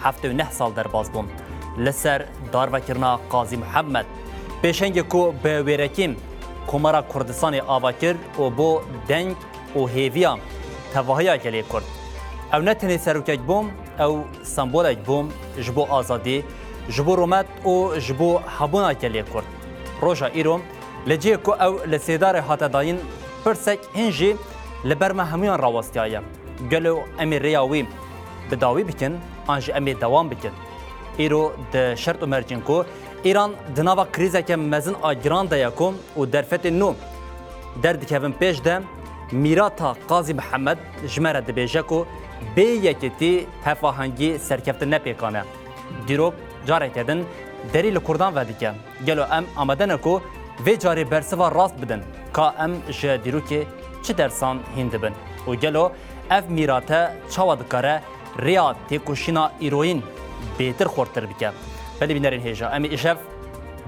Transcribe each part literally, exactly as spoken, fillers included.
heftê û neh sal derbas bûn. Li ser darvekirina Qazî Mihemed, pêşengê ku bi wêrekî Komara Kurdistanê ava kir û bû deng û hêviya tevahiya gelê Kurd. Ew ne tenê serokek bû, ew sembolek bû ji bo azadî, ji bo rûmet û ji bo hebûna gelê Kurd. Roja îro, li cihê ku ew li sêdarê hate dayîn, pirsek hîn jî li ber me hemûyan rawestiyaye. Gelo em ê rêya wî bi dawî bikin, an jî em ê dewam bikin? Îro di şert û mercên ku Îran di nava krîzeke mezin a giran de ye ku û derfetên nû derdikevin pêş de, mîrata Qazî Mihemed ji me re dibêje ku bê yekêtî, tefahengî serkeftin ne pêkan e. Dîrok careke din derî li Kurdan vedike. Gelo em amade ne ku vê carê bersiva rast bidin? Ka em ji dîrokê çi dersan hîn dibin? Û gelo ev mîrate çawa dikare rêya têkoşîna îroyîn bêtir xurttir bike? Belê bînerên hêja, em ê îşev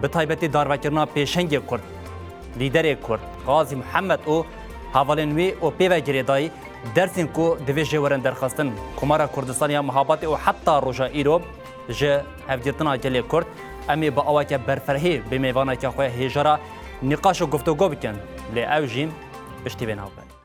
bi taybetî darvekirina pêşengê Kurd, lîderê Kurd, Qazî Mihemed û hevalên wî û pê ve girêdayî dersên ku divê jê werin derxistin, Komara Kurdistanê ya Mihabatê û heta roja îro ji hevgirtina gelê Kurd, em ê bi aweke berfirehî bi mêvaneke xwe hêja re nîqaş û guftûgo bikin, lê ew jî piştî vê nabin.